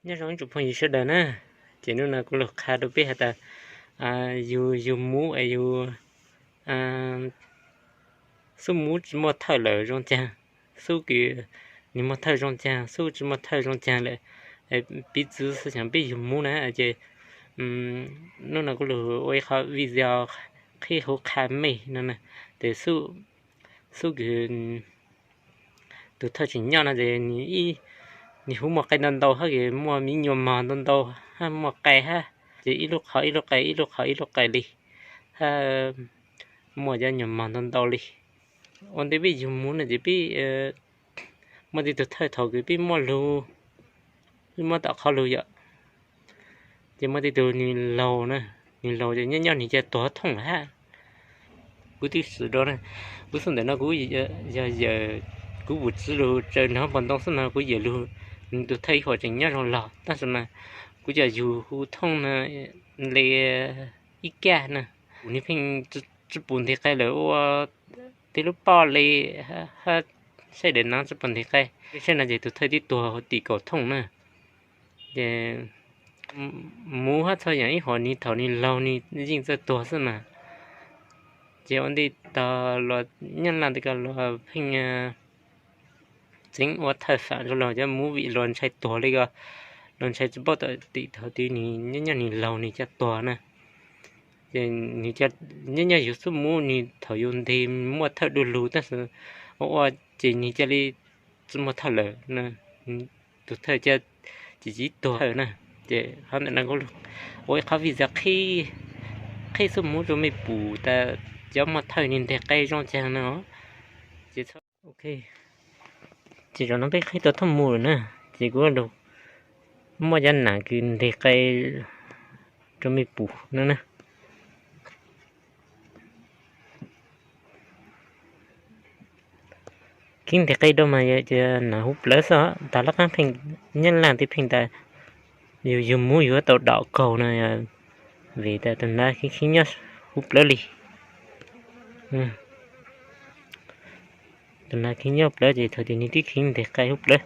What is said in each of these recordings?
Nyob zoo ib tsoom phooj ywg sawv daws na, ces hnub no kuv los qha rau peb has tas, yus yug muv es yus xub muv tsi muaj thawj lawm zoo caag, xub kws nwg muaj thawj zoo caag, xub tsi muaj thawj zoo caag lawm, piv txwv xwb xyov peb yug muv na ces hnub no kuv lug ua ib qho video qhib huv qha mej no na, ces xub kws tug thawj tseem nyob no ces nwg huv muaj qe ntau ntau hab, muaj miv nyuas mog ntau ntau hab, muaj qe hab, ces ib lub qhov ib lub qe ib lub qhov ib lub qe li hab, muaj cov nyuas mog ntau ntau li. Ua ntej peb yug muv no ces peb muaj tej tug thawj thaum kws peb muaj lug, peb muab tom qhov lug yom, ces muaj tej tug nwg laug na, nwg laug ces nyob nyob nwg ca tuag thooj lawm hab. Kuv twb xwm rau na, kuv xub ntawm no kuv yog yawm, kuv pum txiv lug tsaws nrog pog ntoo xwb no kuv yawm lug, nwg tug thawj ib huam tseem nyob zoo log tab sis mas kuv cov yug hu thooj na le ib kag na, kuv nwg pheej tsi pum nteg qe lawm ua tej lub poj li hab, saib daim no tsi pum nteg qe, saib no ces tug thawj twb tuag tim kaum thooj na. Ces muv hab txhua yaam ib huam nwg thaum nwg laug nwg yeej txawj tuag xwb mas. Ces ua ntej tog los Nyab Laj tej ko los pheej tseev ua thawj fam rau luag cov muv vim luag ntshai tuag li ko, luag ntshai tsi paub tawm tim thaum twg nwg nyob nyob nwg laug nwg ca tuag na. Ces nwg nyob nyob yug xub muv nwg thaum yug nteg muaj thawj du lug tab sis ua ua ces nwg ca li tsi muaj thawj lawm, tug thawj ca tsi tsi tuag thawj na. Ces qhov ntawm no kuv ua ib qhov video qhib xub muv rau mej pum tas cov muaj thawj nwg nteg qe zoo caag no. Ces zaum no peb qhib tau thooj mus lawm na, ces kuv muab cov nam kws nteg qe rau mej pum no na. Khib nteg qe rau mas yog nam huv plawv xwb, tas lub qaab pheej, Nyab Laj tej pheej tas yug yug muv yug tau dom kaug no, vim tas tug nam khib khib nyob huv plawv li. Tug nam khib nyob huv plawv ces thaum twg nwg twb khib nteg qe huv plawv.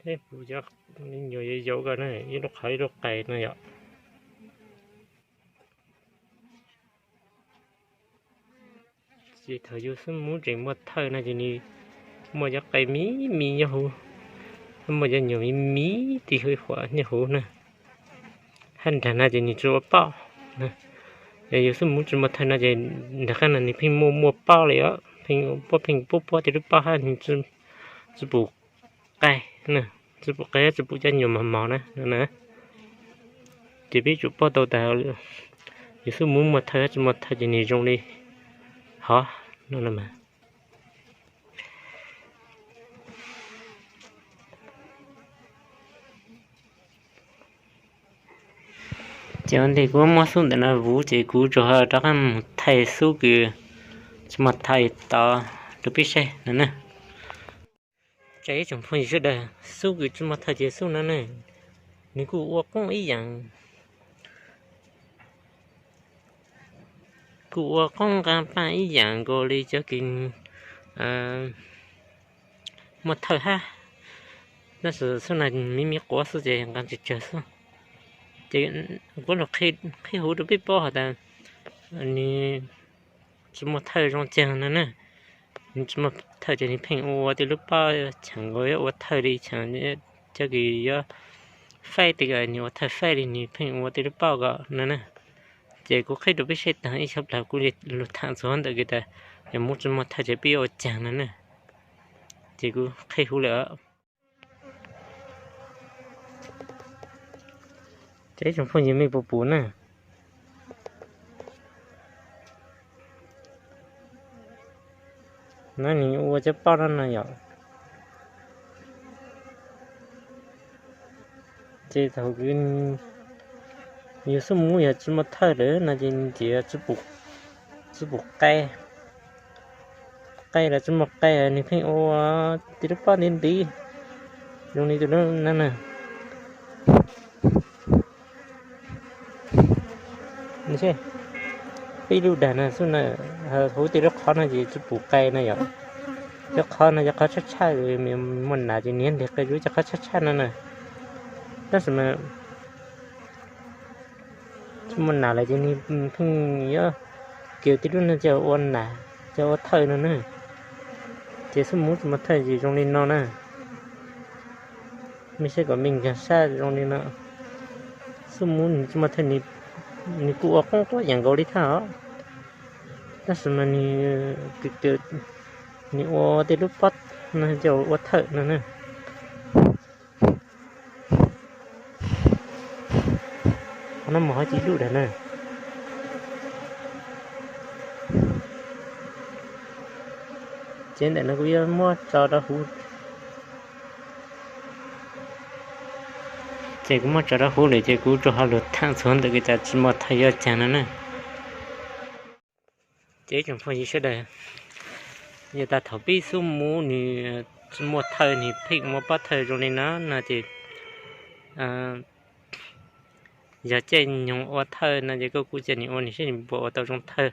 Peb pum cov nyuam yaus yaus ko na, ib lub qhov ib lub qe no yom. Ces thaum yug xub muv tseem muaj thawj no ces nws muaj cov qe miv miv nyob huv, muaj cov nyuam miv miv ti huv huam nyob huv na. Hab nraag no ces nws tsi ua pauj. Yug xub muv tsi muaj thawj no ces nraag qaab no nws pheej muaj muaj pauj li os, pheej puab pheej puab puab tej lub pauj hab nws tsi pum qe, tsi pum qe tsi pum cov nyuam mos mos na. Ces peb tsum paub tau tas yug xub muv muaj thawj hab tsi muaj thawj ces nws zoo li hov no. Ces ua ntej kuv muab xub ntawm no vuv ces kuv tsuas rov qaab mus thaij xub kws tsi muaj thawj tod rau peb saib no na. Tsoom phooj ywg sawv daws, xub kws tsi muaj thawj ces xub no ne, nws kuj ua qoob ib yaam, kuj ua qoob nqaa paaj ib yaam nkaus li cov kws muaj thawj hab. Tab sis xub no miv miv quav xwb ces nqaa tsawg tsawg xwb. Ces kuv los qhib huv rau peb paub has tas nws tsi muaj thawj zoo caag no na. Nws tsi muaj thawj ces nws pheej ua tej lub pauj cheem nkaus yuav ua thawj li cheem, cov kws yuav faib tej ko nws ua thawj faib li nws pheej ua tej lub pauj ko no na. Ces kuv qhib rau peb saib taag ib sab plawg kuv lug thaam txug ntawm kws tas yog muv tsi muaj thawj ces peb yuav ua caag no na. Ces kuv qhib huv lawm os. Ces ib tsoom phooj ywg mej puas pum na. No nws ua cov pauj no no yom. Ces thaum kws yug xub muv yog tsi muaj thawj lawm no ces nws tsi pum qe, qe los tsi muaj qe nws pheej ua tej lub pauj ntiv ntiv. Zoo li tus no na. Peb lub dag no xwb na, huv tej lub qhov no ces tsis pum qe na yom. Cov qhov no cov qhov tshaj tshaj, muaj nas ces nws ntig qe rau cov qhov tshaj tshaj no na. Tab sis mas tsis muaj nas lawm ces nws pheej yuav kiag tej lub no coj ua nas, coj ua thawj no na. Ces xub muv tsis muaj thawj ces zoo li no na. Mej saib kom mej nkag sab zoo li no. Xub muv nws tsis muaj thawj, nws kuj ua qoob qoob yam nkaus li thiab os. Tab sis mas nws, nws ua tej lub pob no coj ua thawj no na. Qhov no mus ho tsis lub dag na. Ces ntawm no kuv yuav muab tso rau huv. Ces kuv muab tso rau huv lawm ces kuv rau ho lug thaam txug ntawm kws cas tsis muaj thawj yuav caag no na. Ces tsoom phooj ywg sawv daws, yog tas thaum pib xub muv nws tsis muaj thawj, nws pheej muaj pob thawj zoo li no no ces yog caij nyoog ua thawj no ces koj kuj cia nws ua nws seb nws puas ua tau zoo thawj.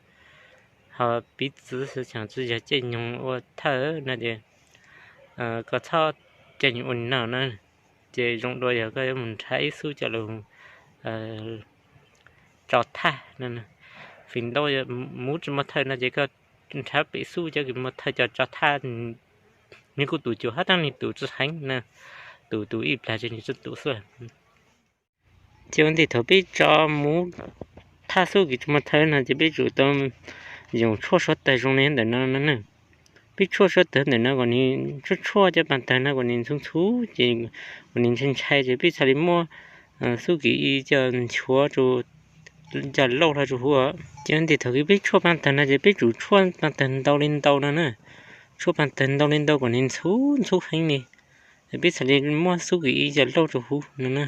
Ho piv txwv xwv tseem tsis yog caij nyoog ua thawj no ces koj txhob caij nyoog ua nws no na. Ces zoo dua yog koj yuav mus nrhav ib xub coj lug tso thaj no. Feem ntau muv tsis muaj thawj no ces koj nrhav pem xub coj kws muaj thawj coj tso thaj, nws kuj tum cuam hab tab nws tum tsis heev na, tum tus ib plag ces nws tsis tum xwb. Ces ua ntej thaum peb tso muv thaj xub kws tsis muaj thawj no ces peb tsum tau yoom tshuaj suav tawg zoo li ntawm no no na. Peb tshuaj suav tawg ntawm no kom nws, tshuaj tshuaj cov paag tawg no kom nws ntxhuv ntxhuv ces kom nws ntshai ntshai ces peb txhad li muab xub kws ib coj nchuav rau, coj lauj hlo rau huv. Ces ua ntej thaum kws peb tshuaj paag tawg no ces peb tsum tshuaj paag tawg ntau li ntau no na. Tshuaj paag tawg ntau li ntau kom nws ntxhuv ntxhuv heev li, peb txhad li muab xub kws ib coj lauj rau huv no na.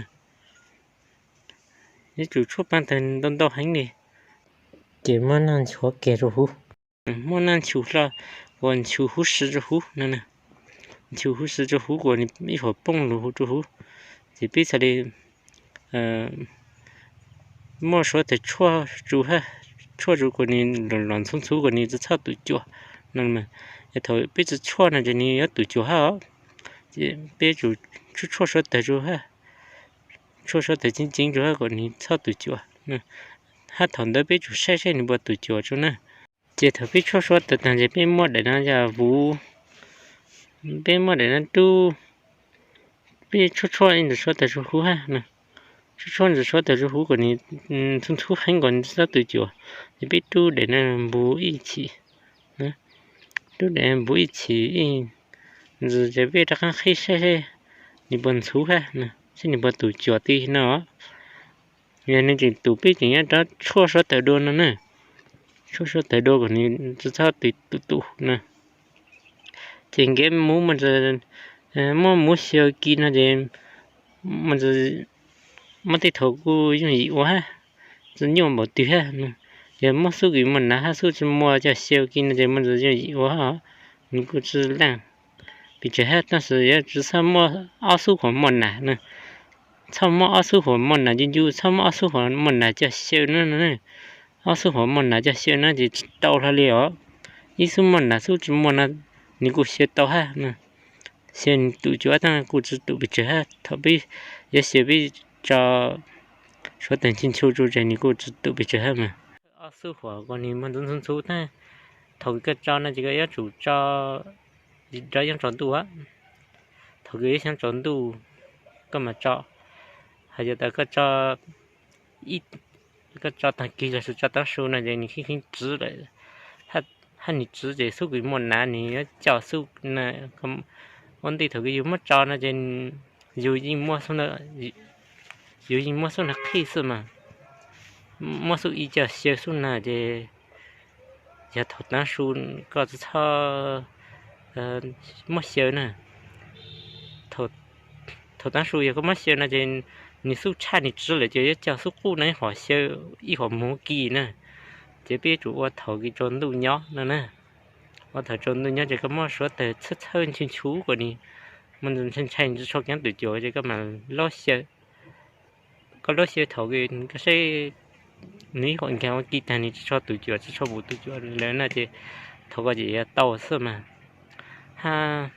Yuav tsum tshuaj paag tawg ntau ntau heev li, ces muab naj nchuav kiag rau huv. Muab naj nchuav hlo, uas nchuav huv si rau huv no. Nchuav huv si rau huv kom nws ib huam poob lug huv rau huv, ces peb txhad li muab suav tawg tshuaj tsu hab, tshuaj tsu kom nws los ntxhuv ntxhuv kom nws tsis txhob tum cuam no. Yog thaum peb tsis tshuaj no ces nws yuav tum cuam hab os. Ces peb tsum tshuaj tshuaj suav tawg tsu hab, tshuaj suav tawg ceev ceev tsu hab kom nws txhob tum cuam. Hab thaum ntawd peb tsum saib saib nws puas tum cuam tsu na. Ces thaum peb tshuaj suav tawg taag ces peb muab daim no yog vuv, peb muab daim no rub, peb tshuaj tshuaj ib ntsis suav tawg tsu huv hab. Tshuaj tshuaj ntsis suav tawg tsu huv kom nws ntxhuv ntxhuv heev kom nws txhob tum cuam, ces peb rub daim no npu ib chim, rub daim npu ib chim ib ntsis ces peb rov qaab qhib saib saib nws puas ntxhuv hab, saib nws puas tum cuam ti no. Yog nws tseem tum peb tseem yuav rov tshuaj suav tawg dua no na. Tshuaj suav tawg dua kom nws tsis txhob tum tum no. Ces nkev muv muaj ntsis, muab muv xyaw kis no ces muaj ntsis, muaj tej thaum kuj yooj yim ua hab, tsis nyuaj npaum twg hab. Yog muab xub kws muaj nas hab xub tsis muaj coj xyaw kis no ces muaj ntsis yooj yim ua hab, nws kuj tsis leej pes tsawg hab. Tab sis yuav tsis txhob muab ob xub huam muaj nas na. Txhob muab ob xub huam muaj nas ncu ncu, txhob muab ob xub huam muaj nas coj xyaw na. Ob xub huam muaj nas coj xyaw na ces tsis tau hlo li os. Ib xub muaj nas xub tsis muaj no, nws kuj xyaw tau hab. Xyaw nws tum cuam tab kuj tsis tum pes tsawg hab. Thaum peb yuav xyaw peb tso suav tawg nchu nchu tsu ces nws kuj tsis tum pes tsawg hab mas. Ob xub huam kom nws muaj ntxhuv ntxhuv ntxhuv tab, thaum kws koj tso no ces koj yuav tsum tso rov yeej tsaus ntuj. Thaum kws yuav xyov tsaus ntuj koj mam tso. Hos yog tas koj tso, koj tso taag kis lossis tso taav su no ces nws kheev kheev tsiv lawm, hab nws tsiv ces xub kws muaj nav nws yuav coj xub na. Ua ntej thaum kws yus muab tso no ces yus yeej muab xub na, yus yeej muab xub na qhij xwb mas, muab xub ib coj xyaw xub na ces yog thaum taav su koj tsis txhob muab xyaw na. Thaum taav su yog koj muab xyaw no ces nws xub tshaj nws tsiv lawm ces yuav coj xub qub no ib huam xyaw, ib huam muv kis na. Ces peb yuav tsum ua thaum kws tsaus ntuj nyob no na. Ua thaum tsaus ntuj nyob ces koj muab suav tawg txhawb txhawb nchu nchu kom nws muaj ntshai ntshai tsis tshua keeb tus cuam ces koj mas lob xyaw, koj lob xyaw thaum koj saib nws ib qho nkag ua ki tag nws tsis tshua tus cuam tsis tshua pum tus cuam lawm no ces thaum koj ces yuav tau xwb mas. Hab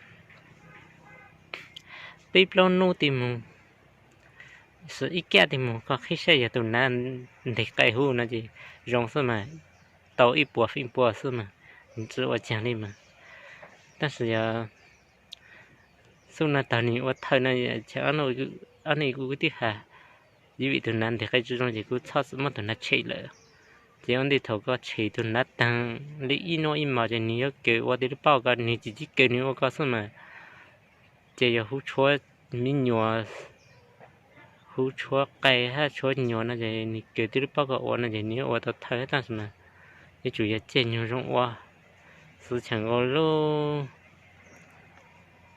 peb plaub hnub tim mus, ib kab tim mus koj qhib saib yog tus nav nteg qai huv no ces zoo xwb mas, tau ib puas feem pua xwb mas, tsis ua caag li mas. Tab sis yog xub no tag nws ua thawj no, ob hnub kuv twb has, vim tus nav nteg qai tsis zoo ces kuv txhob txwm muab tus nav tshem lawm. Ces ua ntej thaum koj tshem tus nav taag li ib hnub ib hmos ces nws yuav kaws ua tib lub paub ko, nws tsis tib kaws nws ua ko xwb mas. Ces yog huv tshuab me nyuam, huv tshuab qai hab tshuab nyuam no ces nws kaws tib lub paub ko ua no ces nws yuav ua tau thawj tab sis mas yuav tsum yog caij nyoog zoo ua, xwv cheem ua lub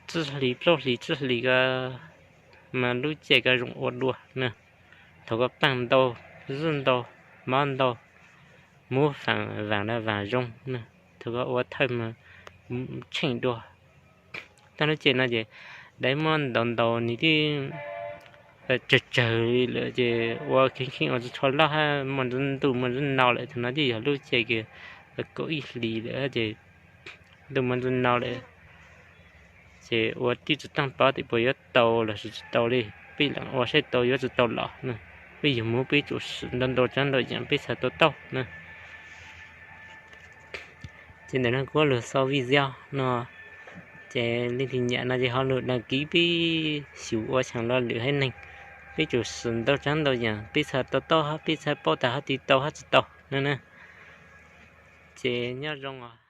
tsib hlis plaub hlis tsib hlis ko mas lub caij ko zoo ua dua na. Thaum koj paaj ntau, zwj ntau, mob ntau, muab vaam na vaam zoo na. Thaum koj ua thawj mas tsheej dua. Tag lub caij no ces dai muab ntaus ntaus nws twb tsawg tsawg li lawm ces ua kheev kheev ua tsis tshua loj hab muaj ntxuv ntuj muaj ntxuv no lawm. Thaum no twb yog lub caij kaum ib hlis lawm ces ntuj muaj ntxuv no lawm ces ua tib tsis taag paub tias puas yuav tau los sis tsis tau li. Peb lam ua saib tau yuav tsis tau los na, peb yug mus peb tsum swm ntau ntau tsav ntau yaam peb txhaj tau taub na. Ces ntawm no kuv lug xaus video no, ces leej twg nyam no ces ho lug đăng ký peb xyum ua cheem lo lwm haiv neeg. Peb tsum swm ntau tsav ntau yaam peb txhaj tau taub hab peb txhaj paub tas hab tig tau hab tsis tau na na. Ces nyob zoo os.